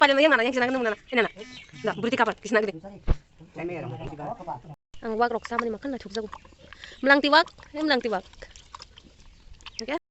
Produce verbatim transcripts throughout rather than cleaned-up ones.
Pale no yang nana yang sina nung nana. Ina na. Da, buriti kapal, kisna gede. Ang wak rok samani makan na thukjago. Melangti wak, eh, melangti wak. Okay.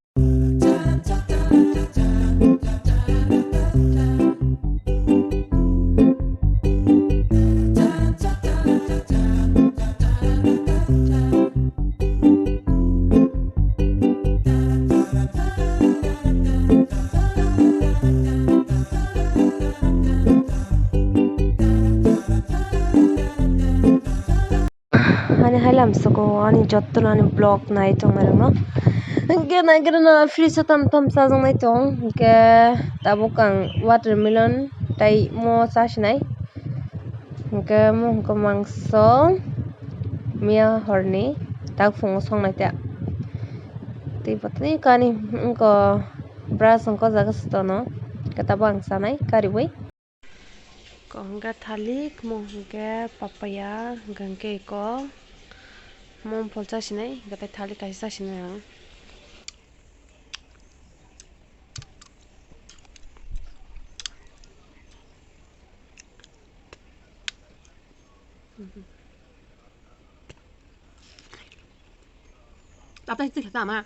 Ani hai lamsoko ani jotto ani vlog nai tongnairokno. Hwnkhe naikheno fridge o tam tam chajaknai tong. Hwnkhe tabuk ang watermelon tei mo chasinai. Hwnkhe mo hwnkhe mangso miya horni tak phungo songnai ta. Tei bwtwi kani wngkha brush wngkha o jaga se tono. Hwnkhe tabuk ang chanai kariui. Ko hwnkhe thalik, mo hwnkhe papaya, hwnkhe iko mo phol chasinai, hwnkhe tei thalik kaisa chasinai ang. Tapta hiti khata ama.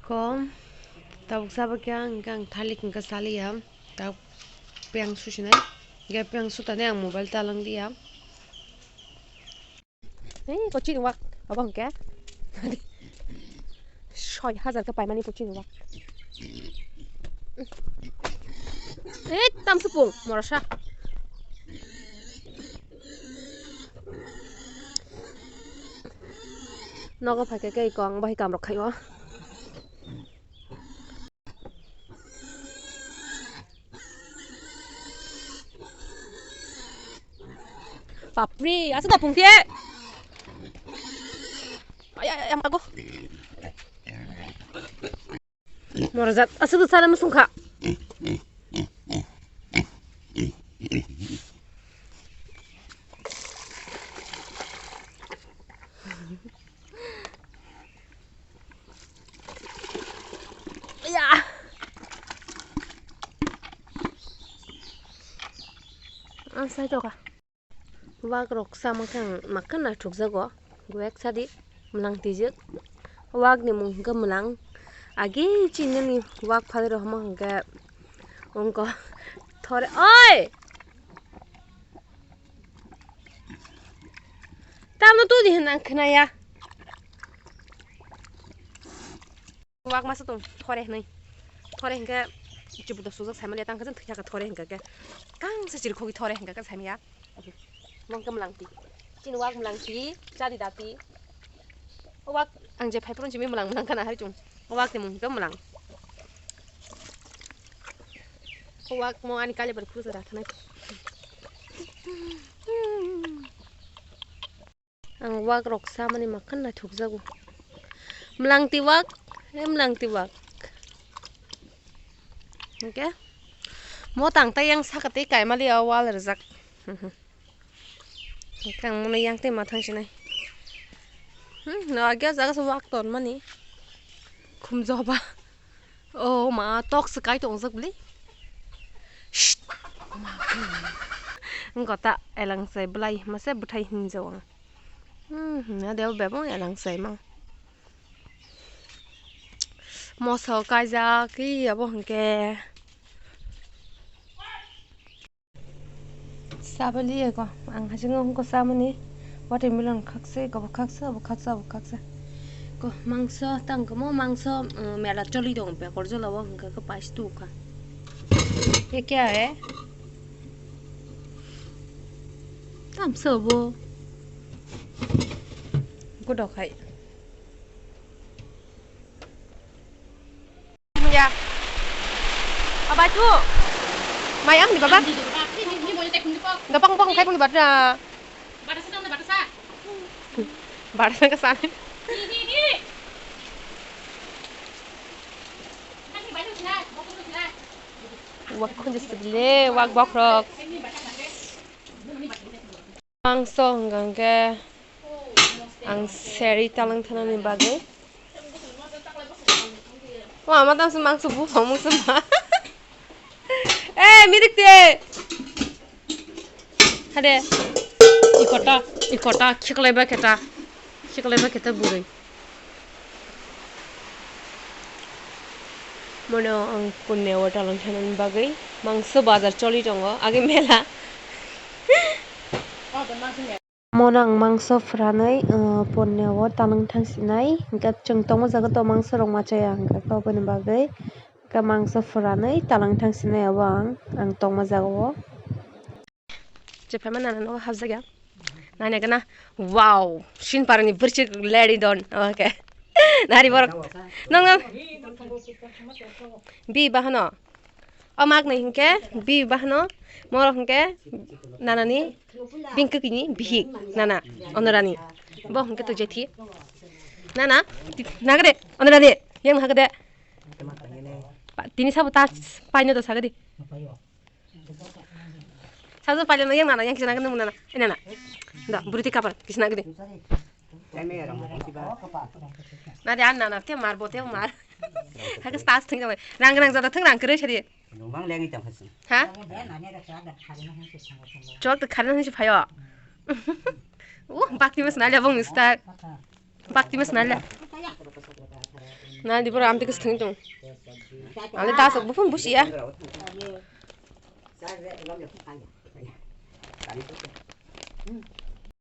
Ko tabuk sabakya hwnkhe ang thalik hwnkhe saliya. Tabuk piyang susinai. Hwnkhe piyang sutani ang mobile talanglia. Ei, ko chini wak, abo hwnkhe soi hajar khe paimani ko chini wak. Ei, tamsukung, morasa. Nogo phaikhe kei kong bai kamrok khaio. Bapre, asa da pungke. Ay, ay, ay, mago. Morajat, aswk sana musung kha. Aya. Ang sai toka. Wak rok sama khe ang makha naithokjago, gwek sadi mwlang twijak. Wak ni mung hwnkhe mwlang, agi chinani wak phalwi rok hwnma hwnkhe wngkha thore, oi! Tamno tudi hwnna ang khnaya. Wak masa tong thore hwnwi. Thore hwnkhe chibuk da sujak saimaliya tang khe thwi thaka thore hwnkhe khe. Kang se chiri khogi thore hwnkhe khe saimaya. Mong khe mwlang ti. Chini wak mwlang ti, chadi da ti. O wak ang je phai phuru chimi mwlang mwlang kana hari chung. O wak ni mung khe mwlang. O wak mo ani kali bar khuru da thanai. Ang wak rok samani makhan naithokjago. Mwlangti wak, eh, mwlangti wak. Hwnkhe mo tang tai yang saka tei kaimali o wal rijak. Hwnkhe ang mono yang tei mathang sinai. Hmm, no agya jaga se wak tonmani. Khumjoba. Oh ma, tok se kai tongjak bli. Shh. Wngkha ta elang sai belai masa bwthai hinjao ang. Hmm, na deo bebong elang sai mang. Moso kaijak, i abo hwnkhe. Sabali eko, ang hasingo hwnkhe samani watermelon khaksa, eko bo khaksa, abo khaksa, abo khaksa. Ko mangso, tang komo mangso, um, mela choli dong pe, korjolo o hwnkhe khe pais tu kha. Ye kya hai? Tamso bo. Godok hai. Ya. Abai tu. Mai ang di baba. Dopang pang kai pang di batra. Batra ka sa. Wak khunju sile, wak bokrok. Mangso hwnkha hwnkhe ang seri talang thanani bagwi. O ama tamsok mangso buphang mungsa ma. Te. Hade. Ikota, ikota, khiklai ba keta. Khiklai ba keta burui. Mono ang punne o talang thanani bagwi mangso bazar choli tongo, agi mela. Mono ang mangso phranwi, uh, punne o talang thangsinai, hingke chwng tongma jaga to mangso rok ma chaya hingke, aboni bagwi hingke mangso phranwi talang thangsinai abo ang, ang tongma jaga o. Chephaima nana nogo hapjak ya. Nani gana. Wow. Shin parani bwrchik lady don. Okay. Nari borok. Nang nang. Bi bahano. O mak nai hinkhe bi bahano. Morok hinkhe nanani bingkukini bihik nana onorani. Bo hinkhe to jethi. Nana. Nagade onorani. Yang nagade. Tini sabo tas paino to sagadi. Sajo paile no yang nana, yang kisana kene nana. Eh, nana. Da, buru ti kapal, kisana gede. Nari an nana, te mar bo, te mar. Hake stas thing jang. Rang rang jada thing rang kere sari. Bang lengi tang hasin. Ha? Chok te khare no si phayo. Uh, bakti mes nalya bong star. Bakti mes nalya. Naldi boro amte kes thing tung. Ale ta sok bufum busia.